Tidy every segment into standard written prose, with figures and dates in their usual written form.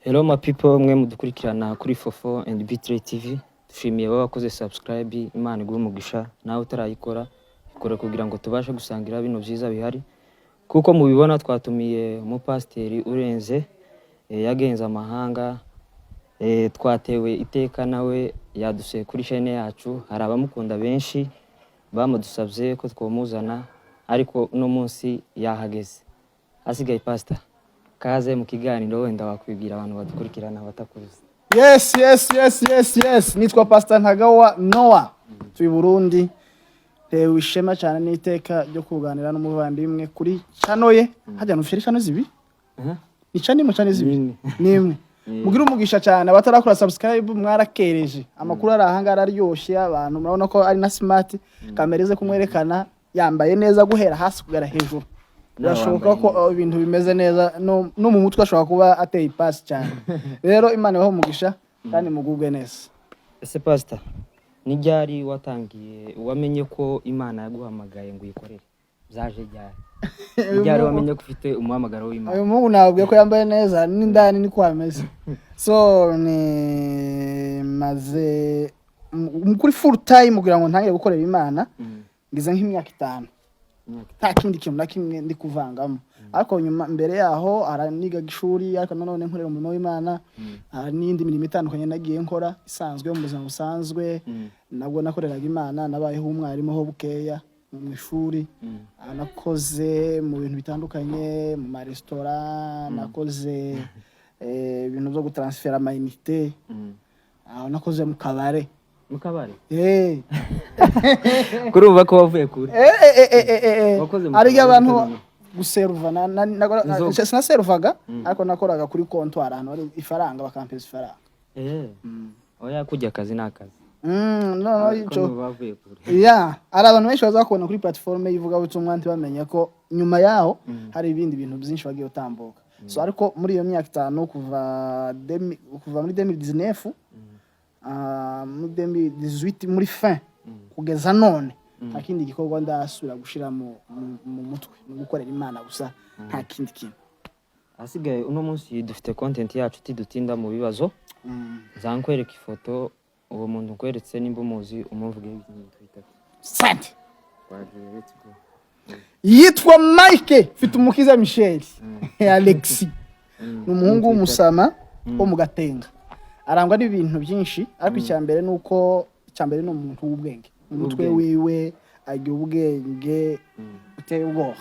Hello my people, mwe mudukurikirana kuri Fofo and B3 TV. Dushimiye baba bakoze subscribe, Imana iguhe umugisha. Nawe utarayikora, ikore kugira ngo tubashe gusangira bino byiza bihari. Kuko mubibona, twatumiye umupasiteri urenze, yagenze amahanga, twatewe iteka nawe yadusuye kuri chaîne yacu. Hari abamukunda benshi bamudusabye ko twamuzana, ariko uno munsi yahageze. Hasigaye pastor, kaze mu kiganiro. Wenda wakwibwira abantu badukurikirana batakuzi. Yes, nitwa Pastor Ntagawa Noah, turi Burundi. Ntewe ishema cyane n'iteka ryo kuganira n'umuvandimwe kuri channel ye. Hajya nufite channel zibiri? Ni channel imwe, channel zibiri? Nimwe. Nimwe. Mugire umugisha cyane. Abatarakora subscribe, mwarakereje. Amakuru ari ahangara aryoshye. Abantu murabona ko ari na smart, kamera ize kumwerekana yambaye neza guhera hasi kugera hejuru. Nawe Birashoboka wambaye ko ibintu bimeze neza, no mu mutwe ashobora kuba ateye ipasi cyane. Rero Imana ibahe umugisha kandi mugubwe neza. Ese pastor, ni ryari watangiye, wamenye ko Imana yaguhamagaye ngo uyikorere? Byaje ryari? Ni ryari wamenye ko ufite umuhamagaro w'Imana? Uyu muhungu nababwiye ko yambaye neza, n'indani niko hameze. So ni maze kuri full time kugira ngo ntangire gukorera Imana, ngize nk'imyaka 5. Imyaka Nta kindi kintu na kimwe ndi kuvangamo. Ariko nyuma, mbere yaho aranigaga ishuri, ariko nanone nkorera umurimo w'Imana. Hari n'iyindi mirimo itandukanye nagiye nkora isanzwe mu buzima busanzwe. Nabwo nakoreraga Imana. Nabayeho umwarimu ho bukeya mu ishuri. Nakoze mu bintu bitandukanye, mu maresitora nakoze, ibintu byo gutaransifera amayinite. Nakoze mu kabare. Mu kabari? Eh. Kurumva ko wavuye kure. Eh. Wakoze mu Hari igihe kabari abantu utabimenya. Guseruva Inzoga. Sinaseruvaga, ariko nakoraga kuri comptoir ahantu hari ifaranga, bakampeza ifaranga. Oya, kujya akazi ni akazi. No, no, Ariko ico bavuye kure. Ya, hari abantu benshi bazakubona kuri plateforme y'ivugabutumwa ntibamenye ko nyuma yaho hari ibindi bintu byinshi bagiye utambuka. So ariko muri iyo myaka 5, kuva muri 2019, muri 2018 muri fin kugeza none, nta kindi gikorwa ndasubira gushira mu mutwe, ni gukorera Imana gusa, nta kindi kintu. Ahasigaye uno munsi dufite content yacu, tidutinda mu bibazo. Nzankwereka ifoto, uwo muntu nkweretse nimba umuzi umuvuge ibintu bitatu. Sante. Twagiye, let's go. Yitwa Mike Mfitumukiza Michel Alexis. Ni umuhungu w'umusama wo mu Gatenga. Arangwa n'ibintu byinshi, ariko icya mbere ni uko, icya mbere ni umuntu w'ubwenge mu mutwe W'ubwenge. wiwe, agira ubwenge buteye ubwoba.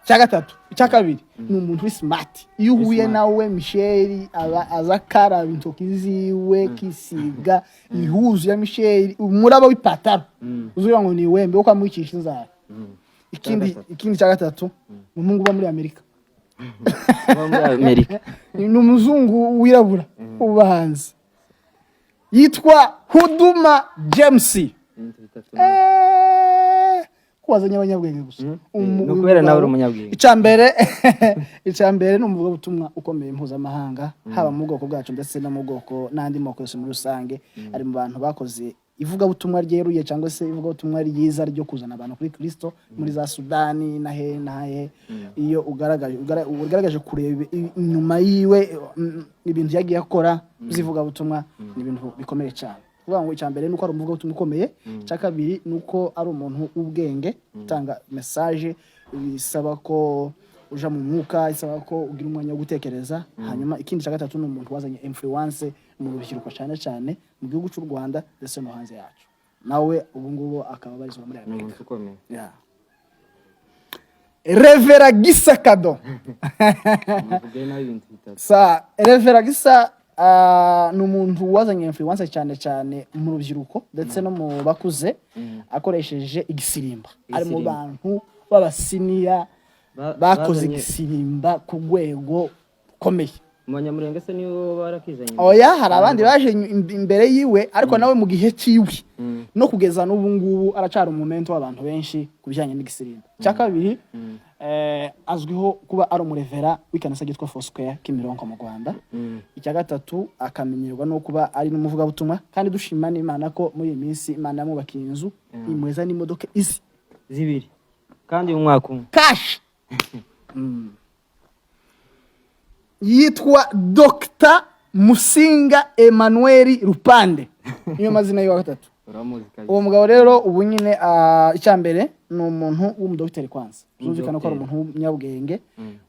Icya gatatu, icya kabiri, ni umuntu w'ismart. Iyo uhuye Smart. nawe, Michel aba aza akaraba intoki ziwe, kisiga ihuzu ya Michel, umuraba w'ipataro uzugira ngo ni iwembe uko amwicisha inzara. Ikindi Icya gatatu. Ikindi cya gatatu, ni umuhungu uba muri Amerika. Uba muri Amerika. Ni umuzungu wirabura uba hanze, yitwa Huduma James. Ibintu bitatu. Ko wazanye abanyabwenge gusa? Ni ukubera nawe uri umunyabwenge. Icya mbere ni umuvugabutumwa ukomeye mpuzamahanga, haba mu bwoko bwacu ndetse no mu bwoko n'andi moko yose muri rusange. Ari mu bantu bakoze ivugabutumwa ryeruye cyangwa se ivugabutumwa ryiza ryo kuzana abantu kuri Kristo muri za Sudani na he na he. Iyo ugaragaje kureba inyuma yiwe, ibintu yagiye akora by'ivugabutumwa ni ibintu bikomeye cyane. Kuvuga ngo icya mbere ni uko ari umuvugabutumwa ukomeye, icya kabiri ni uko ari umuntu w'ubwenge utanga message bisaba ko uja mu mwuka, isaba ko ugira umwanya wo gutekereza. Hanyuma ikindi cya gatatu, ni umuntu wazanye influence mu rubyiruko, cyane cyane mu gihugu cy'u Rwanda ndetse no hanze yacu. Nawe ubu ngubu akaba abarizwa muri Ni Amerika. Umuntu ukomeye. Yeah. Reverend Gisa Kado. Muvuge nawe ibintu bitatu. Sa Reverend Gisa, ni umuntu wazanye influence cyane cyane mu rubyiruko ndetse no mu bakuze, akoresheje igisirimba. Ari mu Igisirimba. bantu b'abasiniya bakoze bazanye igisirimba ku rwego rukomeye. Mu Banyamurenge se nibo barakizanye? Oya, hari abandi baje imbere yiwe, ariko nawe mu gihe ciwe no kugeza n'ubu ngubu aracara umumento w'abantu benshi ku bijyanye n'igisirimba. Icya kabiri, azwiho kuba ari umurevera w'ikanisa ryitwa Foursquare Kimironko mu Rwanda. Icya gatatu, akamenyerwa no kuba ari n'umuvugabutumwa, kandi dushima n'Imana ko muri iyi minsi Imana yamwubakiye inzu, imuheza n'imodoka izi. Zibiri kandi mu mwaka umwe. Cash. Yitwa Dr Musinga Emmanuel Rupande, niyo mazina yiwe wa gatatu. Uramuzi kabisa. Uwo mugabo rero ubu nyine, icya mbere ni umuntu w'umudogiteri kwanza, byumvikana ko ari umuntu w'umunyabwenge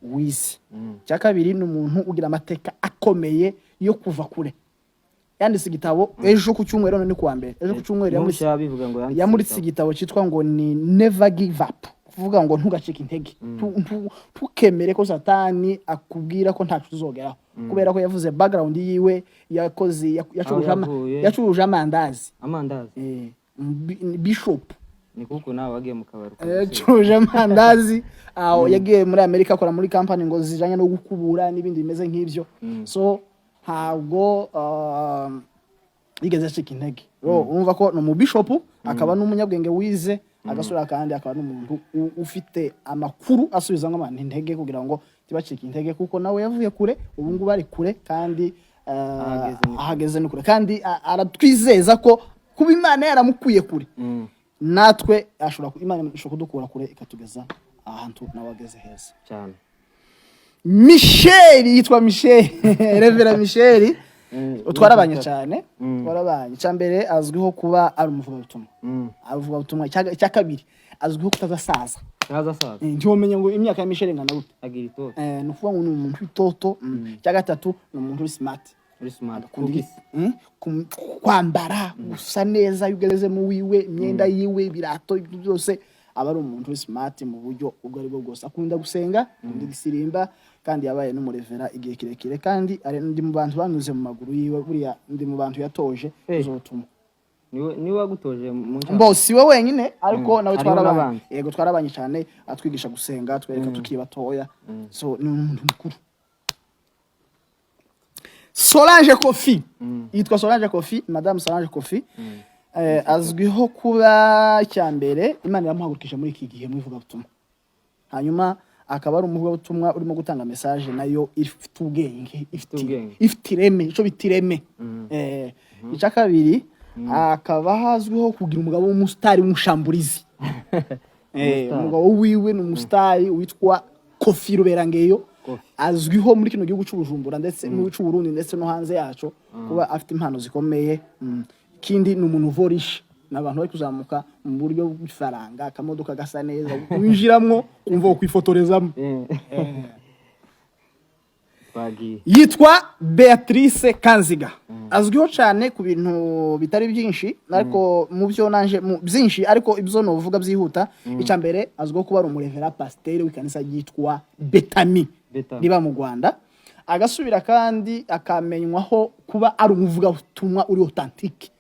wize. Icya kabiri, ni umuntu ugira amateka akomeye yo kuva kure. Yanditse igitabo ejo ku cyumweru, none ni kuwa mbere, ejo ku cyumweru yamuritse. Ntusha bivuga ngo yanditse Yamuritse igitabo. igitabo cyitwa ngo ni "Never Give Up", kuvuga ngo ntugacike intege. Ntukemere ko Satani akubwira ko ntaco uzogeraho, kubera ko yavuze background yiwe, yakoze yacuruje Yavuye. yacuruje amandazi. Amandazi. Bishop. Ni kuko nawe wagiye mu kabari. Yacuruje amandazi aho yagiye muri Amerika, akora muri company ngo zijanye no gukubura n'ibindi bimeze nk'ibyo. So ntabwo yigeze acika intege. Urumva ko ni umubishopu, akaba n'umunyabwenge wize, agasura, kandi akaba n'umuntu ufite amakuru asubizamo abantu intege kugira ngo ntibacike intege, kuko nawe yavuye kure, ubu ngubu ari kure kandi Ahageze ni kure. Ahageze ni kure, kandi aratwizeza ko kuba Imana yaramukuye kure, natwe ashobora Imana ishobora kudukura kure ikatugeza ahantu nawe ageze heza. Cyane. Michel, yitwa Michel, Reverend Michel. Twarabanye cyane. Twarabanye. Icya mbere, azwiho kuba ari umuvugabutumwa. Avugabutumwa. Icya kabiri, azwiho kutazasaza. Ntaza saza. Ntiwomenya ngo imyaka ya Michel ingana gute. Agira itoto. Ni ukuvuga ngo ni umuntu w'itoto. Icya gatatu, ni umuntu uri smart. Uri smart. Akunda Kuki? Kwambara gusa neza. Iyo ugeze mu wiwe, imyenda yiwe, ibirato, ibyo byose, aba ari umuntu uri smart mu buryo ubwo ari bwo bwose. Akunda gusenga, akunda igisirimba, kandi yabaye n'umurevera igihe kirekire, kandi ari ndi mu bantu banyuze mu maguru yiwe. Buriya ndi mu bantu yatoje uzobutumwa. Niwe wagutoje mu nshaka? Mbo si we wenyine, ariko nawe Hariho twarabanye. n'abandi. Yego, twarabanye cyane, atwigisha gusenga, twereka tukiri batoya. So ni umuntu mukuru. Solange Kofi, yitwa Solange Kofi, Madame Solange Kofi. Azwiho kuba, icya mbere, Imana iramuhagurukije muri iki gihe mu ivugabutumwa, hanyuma akaba ari umuvugabutumwa urimo gutanga message nayo ifite ubwenge, ifite Ubwenge. ifite ireme, ico bita ireme. Icya kabiri, akaba hazwiho kugira umugabo w'umusitari w'umushamburizi. Umusitari. Umugabo wiwe ni umusitari witwa Kofi Ruberangeyo. Kofi. Azwiho muri kino gihugu cy'Ubujumbura ndetse mu cy'Uburundi ndetse no hanze yaco kuba afite impano zikomeye. Ikindi, ni umuntu uvorisha, ni abantu bari kuzamuka mu buryo bw'ifaranga, akamodoka gasa neza winjiramwo kumva kwifotorezamo. Twagiye. Yitwa Beatrice Kanziga. Azwiho cyane ku bintu bitari byinshi, ariko mu byo nanje mu byinshi, ariko ibyo novuga byihuta, icya mbere, azwiho kuba ari umurevera pasiteri w'ikanisa ryitwa Betami Betami. riba mu Rwanda. Agasubira kandi akamenywaho kuba ari umuvugabutumwa uri authentique.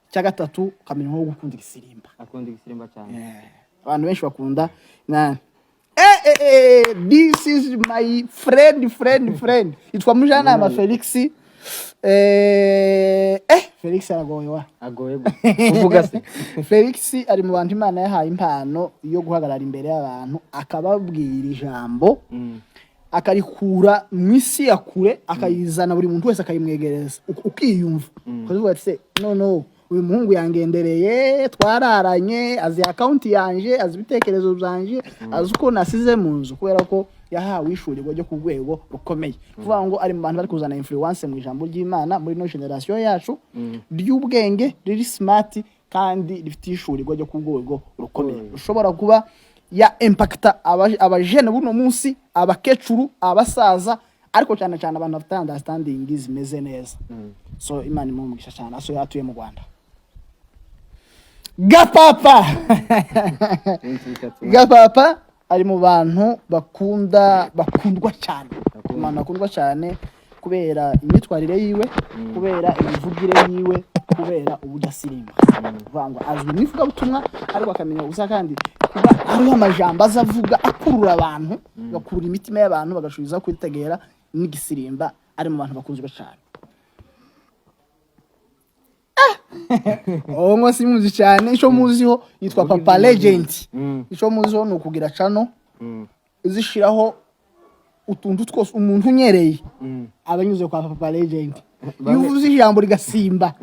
Icya gatatu, akamenywaho gukunda igisirimba. Akunda igisirimba cyane. Abantu benshi bakunda na this is my friend, friend, friend, yitwa Mujanama Felix. Felix aragoye wa. Agoye gute kuvuga se? Felix ari mu bantu Imana yahaye impano yo guhagarara imbere y'abantu akababwira ijambo, akarikura mu isi ya kure, akayizana buri muntu wese, akayimwegereza, ukiyumva, ukavuga ati: "Se no no, uyu muhungu yangendereye, twararanye, azi account yanje, azi ibitekerezo byanje, azi uko nasize mu nzu," kubera ko yahawe ishurirwa ryo ku rwego rukomeye. Kuvuga ngo ari mu bantu bari kuzana influence mu ijambo ry'Imana muri no generation yacu, ry'ubwenge, riri smart kandi rifite ishurirwa ryo ku rwego rukomeye, ushobora kuba ya impacta abajene buno munsi, abakecuru, abasaza, ariko cyane cyane abantu bafite understanding zimeze neza. So Imana imuhe umugisha cyane. So yatuye mu Rwanda. Gapapa. Iminsi itatu. Gapapa ari mu bantu bakunda, bakundwa cyane, mu bantu bakundwa cyane kubera imyitwarire yiwe, kubera imivugire yiwe, kubera ubudasirimba. Kuvuga ngo azwi mu ivugabutumwa, ariko akamenya gusa kandi kuba hariho amajambo aza avuga akurura abantu, agakurura imitima y'abantu bagasubiza kwitegera n'igisirimba. Ari mu bantu bakunzwe cyane. Uwo ngo simuzi cyane. Icyo muziho, yitwa Papa Legend. Icyo muziho ni ukugira channel izishiraho utuntu twose. Umuntu unyereye aba anyuze kwa Papa Legend. Iyo uvuze ijambo rigasimba,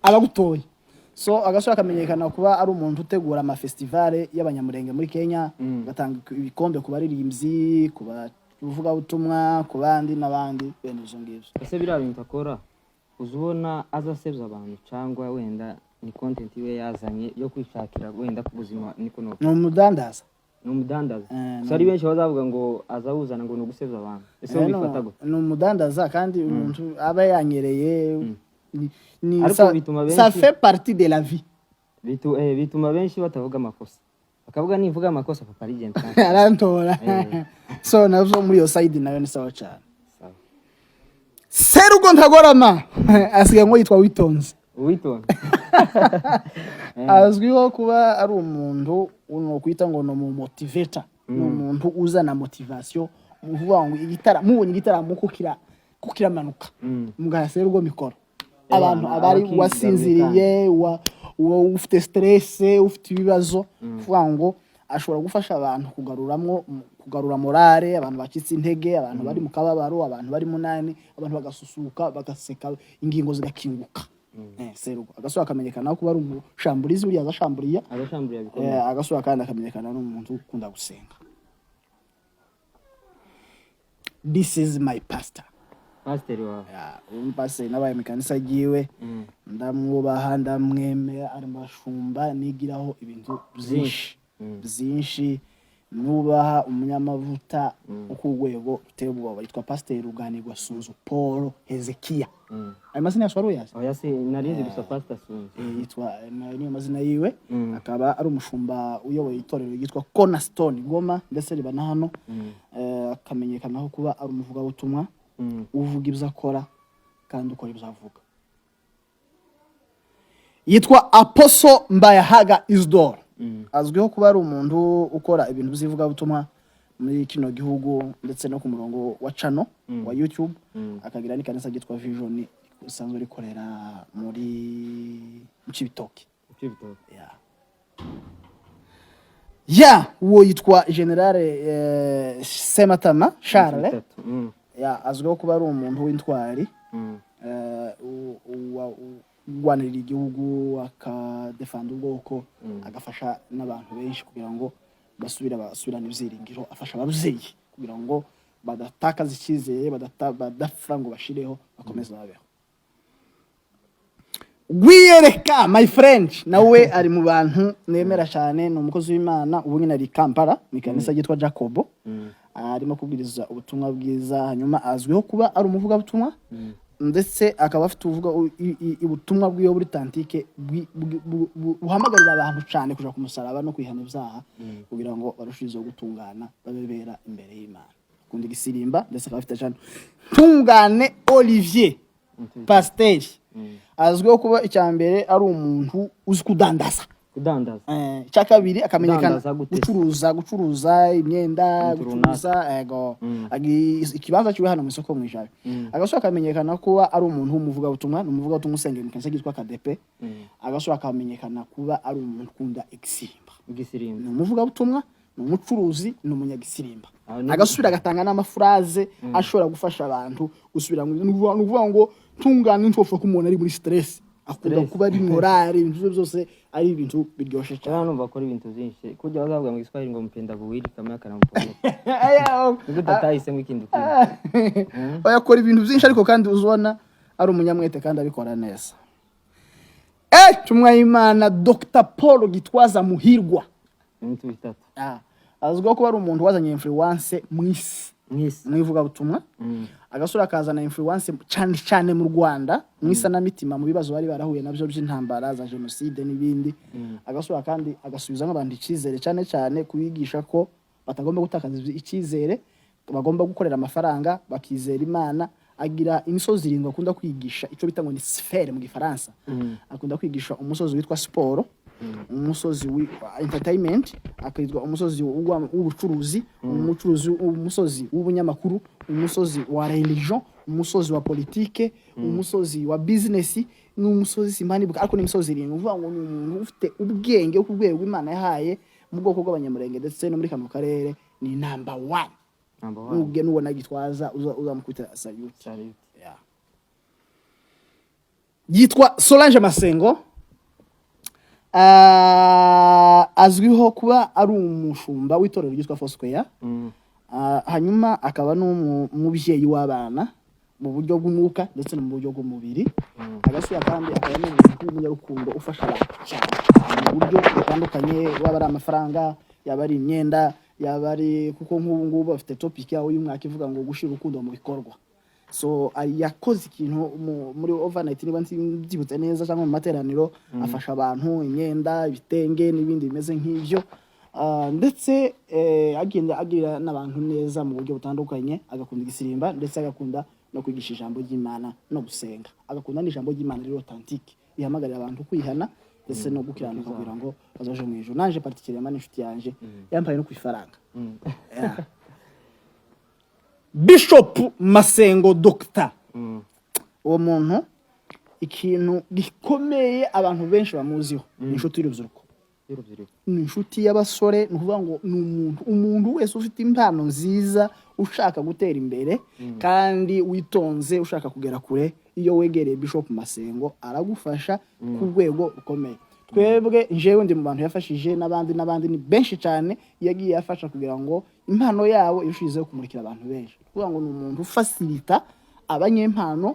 aba agutoye. So agasore akamenyekana kuba ari umuntu utegura amafestivale y'Abanyamurenge muri Kenya, agatanga ibikombe ku baririmbyi, ku ivugabutumwa ku bandi n'abandi bene izo ngibyo. Ese biriya bintu akora, uza ubona aza asebya abantu, cyangwa wenda ni content iwe yazanye yo kwishakira wenda ku buzima, niko no Ni umudandaza. Ni umudandaza. Eh, Gusa hari benshi bazavuga ngo aza awuzana ngo ni ugusebya abantu. Ese Eh, ubifata gute? Ni umudandaza, kandi umuntu aba yanyereye ni Ariko bituma benshi- ça fait partie de la vie. Bituma benshi batavuga amakosa, bakavuga nivuga amakosa papa Legend arantora. Eh. So navyo muri iyo side nayo ni sawa cyane. Sawa. Serugo Ntagorama asigaye ngo yitwa Witonze. Uwitonze. Azwiho kuba ari umuntu nokwita ngo ni umumotivator, ni umuntu uzana motivation mu kuvuga ngo igitaramo, mubonye igitaramo ko kiramanuka, mugaha Serugo micro, abantu abari abakigaruka. wasinziriye, wa ufite stress, ufite ibibazo, kuvuga ngo ashobora gufasha abantu kugarura morale, abantu bacitse intege, abantu bari mu kababaro, abantu bari munani, abantu bagasusuka, bagaseka, ingingo zigakinguka. Serugo agasura akamenyekana kuba ari umushamburizi, buriya azashamburiya. Agashamburiya bikomeye. Agasura kandi akamenyekana n'umuntu ukunda gusenga. This is my pastor. Pasiteri wawe. Ya, umupasiteri nabaye mu kanisa ryiwe. Ndamwubaha, ndamwemera, ari mu bashumba nigiraho ibintu byinshi byinshi. Nubaha umunyamavuta wo ku rwego ruteye ubwoba, yitwa Pasiteri Ruganirwa Sunzu Paul Hezekiya. Ayo mazina yose wari uyazi? Oya, si narinzi, gusa Pastor Sunzu. Yitwa niyo mazina yiwe. Akaba ari umushumba uyoboye itorero ryitwa Cornerstone Goma, ndetse riba na hano. Akamenyekanaho kuba ari umuvugabutumwa uvuga ibyo akora kandi ukora ibyo avuga. Yitwa Apostle Mbayahaga Isidore. Azwiho kuba ari umuntu ukora ibintu by'ivugabutumwa muri kino gihugu, ndetse no ku murongo wa channel wa YouTube. Akagira n'ikanisa ryitwa Vision, risanzwe rikorera muri mu Cibitoke. Cibitoke. Ya, uwo yitwa General Sematama Charles. Bitatu. Ya, azwiho kuba ari umuntu w'intwari, urwanirira igihugu, akadefanda ubwoko, agafasha n'abantu benshi kugira ngo basubirane ibyiringiro, afasha ababyeyi kugira ngo badatakaza icyizere, badapfa ngo bashireho, bakomeze babeho. Gwiyereka my friend, nawe ari mu bantu nemera cyane, ni umukozi w'Imana. Ubu nyine ari i Kampala mu ikanisa ryitwa Jacobo, arimo kubwiriza ubutumwa bwiza. Hanyuma azwiho kuba ari umuvugabutumwa, ndetse akaba afite uvuga ubutumwa bw'iyo buri tantike buhamagarira abantu cyane kuja ku musaraba no kwihana ibyaha kugira ngo barushizeho gutungana, babe bera imbere y'Imana. Akunda igisirimba, ndetse akaba afite cyane. Ntungane Olivier Pasiteri azwiho kuba icya mbere ari umuntu uzi kudandaza. Kudandaza. Icya kabiri akamenyekana Kudandaza gute? Gucuruza imyenda. Ibintu runaka. Gucuruza, ego. Ikibanza kiwe hano mu isoko mu Ijabe. Agasura akamenyekana kuba ari umuntu w'umuvugabutumwa, ni umuvugabutumwa usengera mu kanisa ryitwa Kadepe. Agasura akamenyekana kuba ari umuntu ukunda igisirimba. Igisirimba. Ni umuvugabutumwa, ni umucuruzi, ni umunyagisirimba. Ah, ni- Agasubira agatanga n'amafraze ashobora gufasha abantu gusubira mu, ni ukuvuga ngo tungane ntopfa ko umuntu ari muri stress, akunda Stress. kuba ari morale, ibintu byose ari ibintu biryoshye cyane. Cyane, numva akora ibintu byinshi, kujya bazavuga mu Giswahili ngo mpenda buwili kamwe akanamupomoka. Nigute atahisemo ikindi kintu? Akora ibintu byinshi, ariko kandi uzubona ari umunyamwete kandi abikora neza. Tumwa y'Imana Dr Paul Gitwaza Muhirwa. Ibintu bitatu. Azwiho kuba ari umuntu wazanye influence mu isi, Mwisi. mu ivugabutumwa. Agasura akazana influence cyane cyane mu Rwanda, mu isanamitima, mu bibazo bari barahuye nabyo by'intambara za jenoside n'ibindi. Agasura kandi agasubizamo abantu icyizere, cyane cyane kubigisha ko batagomba gutakaza icyizere, bagomba gukorera amafaranga, bakizera Imana. Agira imisozi irindwi akunda kwigisha, icyo bita ngo ni sphère mu Gifaransa. Akunda kwigisha umusozi witwa siporo, umusozi wa entertainment, akitwa umusozi w'ubucuruzi, umucuruzi, umusozi w'ubunyamakuru, umusozi wa religion, umusozi wa politike, umusozi wa business n'umusozi simbanibuka, ariko ni imisozi irindwi. Uvuga ngo ni umuntu ufite ubwenge ku rwego Imana yahaye mu bwoko bw'Abanyamurenge, ndetse no muri kano karere ni number one. Number one. Nubwe nubona Gitwaza uzamukubita salute. Salute. Yeah. Yitwa Solange Masengo. Azwiho kuba ari umushumba w'itorero ryitwa Foursquare. Hanyuma akaba n'umubyeyi w'abana mu buryo bw'umwuka ndetse no mu buryo bw'umubiri. Agasura kandi akaba n'umuntu w'umunyarukundo ufasha abantu cyane mu buryo butandukanye, waba ari amafaranga, yaba ari imyenda, yaba ari kuko nk'ubu ngubu bafite topic yabo y'umwaka ivuga ngo gushyira urukundo mu bikorwa. So yakoze ikintu muri overnight, niba mbyibutse neza, cyangwa mu materaniro, afasha abantu imyenda, ibitenge n'ibindi bimeze nk'ibyo. Ndetse agenda agirira n'abantu neza mu buryo butandukanye, agakunda igisirimba, ndetse agakunda no kwigisha ijambo ry'Imana no gusenga, agakunda n'ijambo ry'Imana riri authentique rihamagarira abantu kwihana ndetse no gukiranuka kugira ngo bazaje mu ijuru. Nanje particulièrement n'inshuti yanje, yampaye no ku ifaranga. Yeah. Bishop Masengo Dr. Uwo muntu, ikintu gikomeye abantu benshi bamuziho ni inshuti y'urubyiruko. Y'urubyiruko. Ni inshuti y'abasore. Ni ukuvuga ngo ni umuntu wese ufite impano nziza, ushaka gutera imbere kandi witonze, ushaka kugera kure, iyo wegereye Bishop Masengo aragufasha ku rwego rukomeye. Twebwe, njyewe ndi mu bantu yafashije, n'abandi n'abandi ni benshi cyane yagiye afasha kugira ngo impano yabo irushizeho kumurikira abantu benshi. Ni ukuvuga ngo ni umuntu ufacilita abanyempano,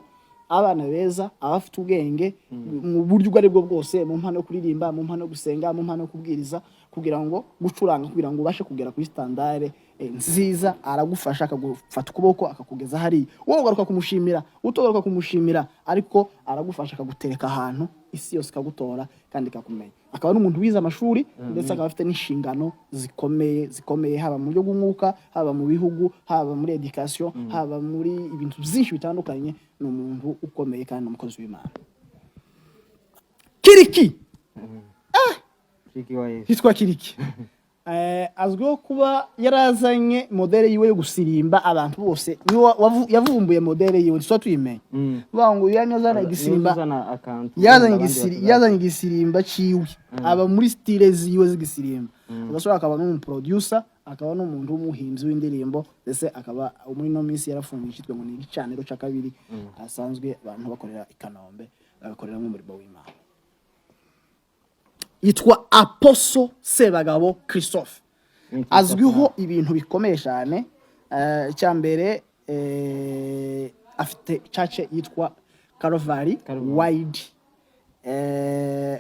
abana beza, abafite ubwenge mu buryo ubwo ari bwo bwose, mu mpano yo kuririmba, mu mpano yo gusenga, mu mpano yo kubwiriza, kugira ngo gucuranga, kugira ngo ubashe kugera kuri standard nziza. Aragufasha, akagufata ukuboko, akakugeza hariya. Wowe ugaruka kumushimira, utogaruka kumushimira, ariko aragufasha akagutereka ahantu isi yose ikagutora kandi ikakumenya. Akaba ari umuntu wize amashuri, ndetse akaba afite n'inshingano zikomeye zikomeye, haba mu buryo bw'umwuka, haba mu bihugu, haba muri education, haba muri ibintu byinshi bitandukanye. Ni umuntu ukomeye kandi ni umukozi w'Imana. Kiriki. Kiriki wa Yesu. Yitwa Kiriki. Azwiho kuba yarazanye modèle yiwe yo gusirimba abantu bose. Niwe yavumbuye modèle yiwe, tuba tuyimenya. Bavuga ngo yari azana igisirimba. Uzana akantu Yazanye abandi batazazi. Yazanye igisirimba ciwe, aba muri style ziwe z'igisirimba. Agasore akaba n'umuproducer, akaba n'umuntu w'umuhimbyi w'indirimbo, ndetse akaba muri ino minsi yarafunguye icyitwa ngo ni igicaniro cya kabiri, asanzwe abantu bakorera i Kanombe, bagakoreramo umurimo w'Imana. Yitwa Apostle Sebagabo Christophe. Azwiho ibintu bikomeye cyane. Icya mbere, afite church yitwa Calvary Calvary. Wide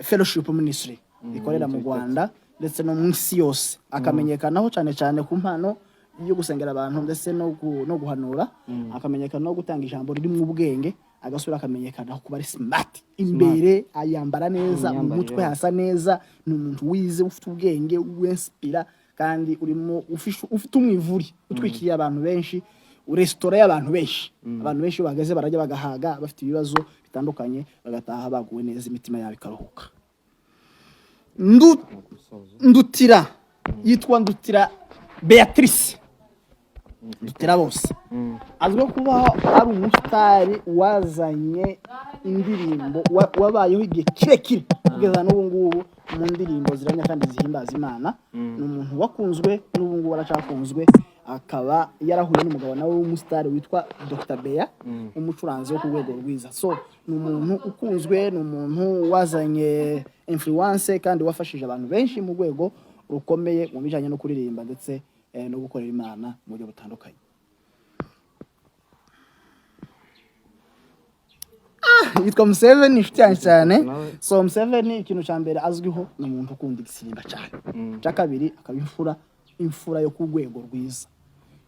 Fellowship Ministry ikorera mu Rwanda ndetse no mu isi yose, akamenyekanaho cyane cyane ku mpano yo gusengera abantu ndetse no guhanura, akamenyekana no gutanga ijambo ririmo ubwenge, agasura akamenyekana kuba ari smart imbere, ayambara neza mu Imyambarire. mutwe hasa neza. Ni umuntu wize, ufite ubwenge, winspira kandi urimo ufite umwivuri utwikiriye abantu benshi, resitora y'abantu benshi. Abantu benshi iyo bahageze barajya bagahaga, bafite ibibazo bitandukanye bagataha baguwe neza, imitima yabo ikaruhuka. Ndutira, yitwa Ndutira Beatrice, Ndutira bose. Azwiho kuba ari umusitari wazanye indirimbo, wabayeho igihe kirekire kugeza n'ubu ngubu mu ndirimbo ziramya kandi zihimbaza Imana. Ni umuntu wakunzwe, n'ubu ngubu aracyakunzwe. Akaba yarahuye n'umugabo nawe w'umusitari witwa Dr Bea, umucuranzi wo ku rwego rwiza. So ni umuntu ukunzwe, ni umuntu wazanye influence kandi wafashije abantu benshi mu rwego rukomeye mu bijyanye no kuririmba ndetse no gukorera Imana mu buryo butandukanye. Yitwa Museveni, inshuti yanjye cyane. Nawe. So Museveni, ikintu cya mbere azwiho ni umuntu ukunda igisimba cyane. Icya kabiri, akaba imfura, imfura yo ku rwego rwiza.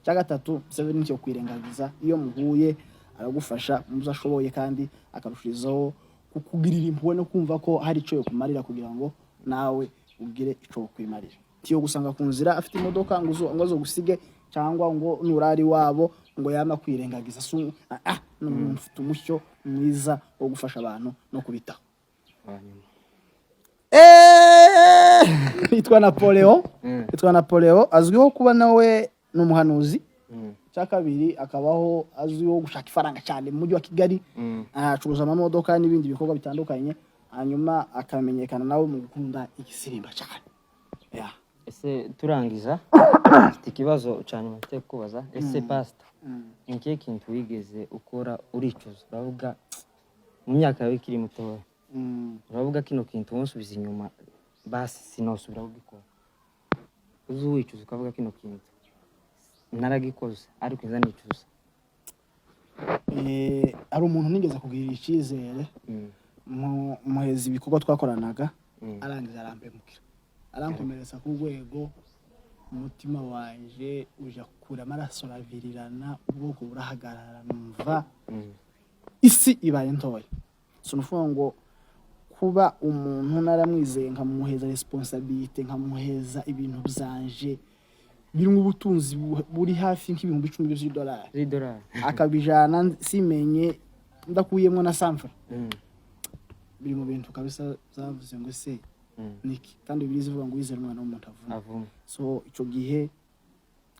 Icya gatatu, Museveni cyo kwirengagiza, iyo muhuye aragufasha mu byo ashoboye kandi akarushirizaho kukugirira impuhwe no kumva ko hari icyo yokumarira kugira ngo nawe ugire icyo wokwimarira. Tiyo gusanga ku nzira afite imodoka ngo ngo azogusige, cyangwa ngo nurari wabo ngo yama kwirengagiza. Ni umuntu ufite umucyo mwiza wo gufasha abantu no kubitaho. Hanyuma. Yitwa Napoleon. Yitwa Napoleon, azwiho kuba nawe ni umuhanuzi. Icya kabiri, akabaho azwiho gushaka ifaranga cyane mu mujyi wa Kigali, acuruza amamodoka n'ibindi bikorwa bitandukanye, hanyuma akamenyekana nawe mu gukunda igisirimba cyane. Yeah. Ese turangiza, mfite ikibazo cya nyuma mfite kubaza. Ese pasita, ni ikihe kintu wigeze ukora uricuza, uravuga mu myaka yawe ikiri mutoya, uravuga kino kintu wonsubiza inyuma basi sinosubira kugikora, uzi wicuza ukavuga kino kintu? Naragikoze ariko nza nicuza. Hari umuntu nigeze kugirira icyizere, muheza ibikorwa twakoranaga, arangiza arampemukira, arankomeretsa ku rwego umutima wanje uja kure, amaraso aravirirana, ubwoko burahagarara, numva isi ibaye ntoya. So ni ukuvuga ngo kuba umuntu naramwizeye, nkamuheza responsabilité, nkamuheza ibintu byanje birimo ubutunzi buri hafi nk'10,000 by'idolari, z'idolari, akabijana simenye ndakuyemo na samfura, biri mu bintu kabisa zavuze ngo se niki? Kandi Bibiliya ivuga ngo wizere umwana w'umuntu avuma. Avuma. So icyo gihe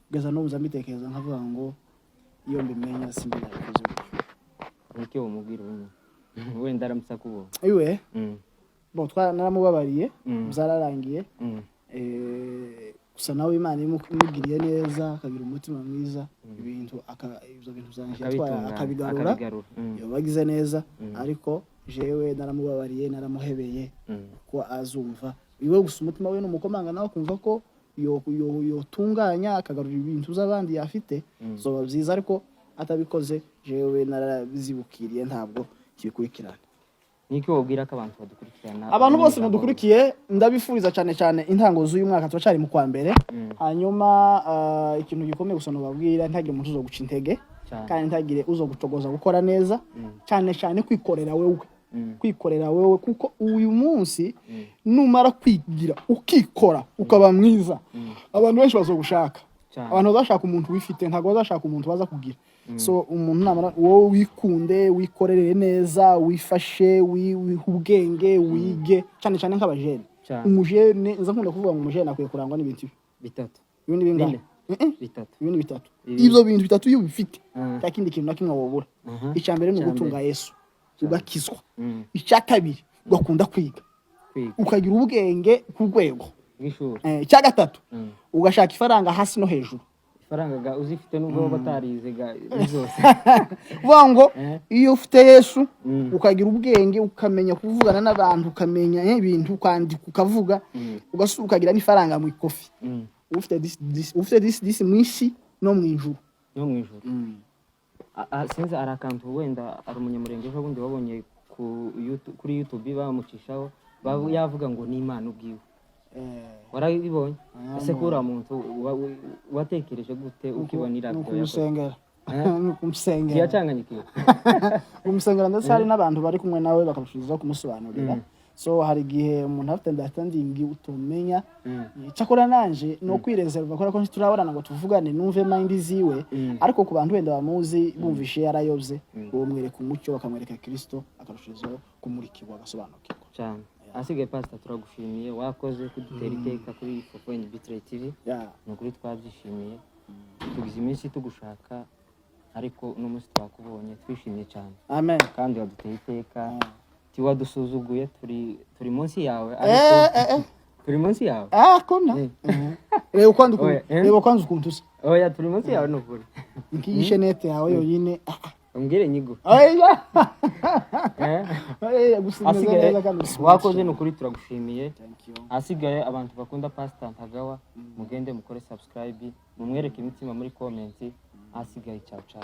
kugeza n'ubu nza mbitekereza nkavuga ngo iyo mbimenya simba nabikoze gutyo. Niki wamubwira ubu wenda aramutse akubonye? Iwe bo naramubabariye, byararangiye. Gusa nawe Imana imugiriye neza, akagira umutima mwiza, ibintu ibyo bintu byanjye yatwaye akabitunganya, akabigarura, akabigarura. Yoba agize neza. Ariko jewe naramubabariye, naramuhebeye, ko azumva iwe gusa umutima we numukomanga, nawe akumva ko yotunganya akagarura ibintu by'abandi yafite, zoba byiza. Ariko atabikoze, jewe narabizibukiriye, ntabwo kibikurikirana. Niki wabwira ko abantu badukurikirana? Abantu bose mudukurikiye, ndabifuriza cyane cyane intango z'uyu mwaka, turacyari mu kwa mbere. Hanyuma ikintu gikomeye gusa nubabwira, ntagire umuntu uzo guca intege, kandi ntagire uzo gucogoza gukora neza, cyane cyane kwikorera wewe, kwikorera wewe, kuko uyu munsi numara kwigira ukikora ukaba mwiza, abantu benshi bazogushaka. Abantu bazashaka umuntu wifite, ntabwo bazashaka umuntu baza kugira. So umuntu namara, wowe wikunde, wikorere neza, wifashe, wihe ubwenge, wige cyane cyane nk'abajene. Umujene, nza nkunda kuvuga ngo umujene akwiye kurangwa n'ibintu ibi. Bitatu. Ibindi bingahe? Bine. Bitatu. Ibindi bitatu. Ibi. Ibyo bintu bitatu iyo ubifite, nta kindi kintu na kimwe wobura. Icya mbere ni Icya ugutunga mbere. Yesu ugakizwa. Icya kabiri, ugakunda kwiga, Kwiga. ukagira ubwenge ku rwego bw'ishuri. Icya gatatu, ugashaka ifaranga hasi no hejuru. Ifaranga ga uzifite nubwo waba batarize ga ni zose. Uvuga ngo iyo ufite Yesu, ukagira ubwenge, ukamenya kuvugana n'abantu, ukamenya ibintu, ukandika, ukavuga, ukagira n'ifaranga mu ikofi, ufite disi disi, ufite disi disi mu isi no mu ijuru. No mu ijuru. Sinzi, hari akantu wenda ari umunyamurenge ejo bundi wabonye ku kuri YouTube bamucishaho, yavuga ngo ni Imana ubwiwe. Warabibonye? Ese ko uriya muntu watekereje gute ukibona iriya Ni video yakoze? ukumusengera. Ni ukumusengera. Ntiyacanganyikiwe? Kumusengera, ndetse hari n'abantu bari kumwe nawe bakarushirizaho kumusobanurira. So hari igihe umuntu afite understanding utumenya. Cyakora nanje ni ukwireserva, kubera ko ntiturabonana ngo tuvugane numve mind ziwe. Ariko ku bantu wenda bamuzi, bumvishe yarayobye, bamwereka umucyo, bakamwereka Kristo, akarushirizaho kumurikirwa, agasobanukirwa. Cyane. Ahasigaye, pasita, turagushimiye, wakoze kudutera iteka kuri Fofo and Bitre TV. Ni ukuri twabyishimiye, tugize iminsi tugushaka, ariko uno munsi twakubonye, twishimye cyane. Amen. Kandi waduteye iteka, tiwadusuzuguye, turi munsi yawe, ariko turi munsi yawe. Ah, kona reba kwanza ukuntu, Oya, eh. reba kwanza ukuntu usa. Oya, turi munsi yawe ni ukuri. Nkiyi shenete yawe yonyine. Umbwire nyigo. Oya. Eh? Oya, gusa umeze Asigaye neza kandi uri smart wakoze, cyane. ni ukuri turagushimiye. Thank you. Ahasigaye, abantu bakunda Pasita Ntagawa, mugende mukore subscribe, mumwereke imitima muri comment. Ahasigaye, ciao ciao.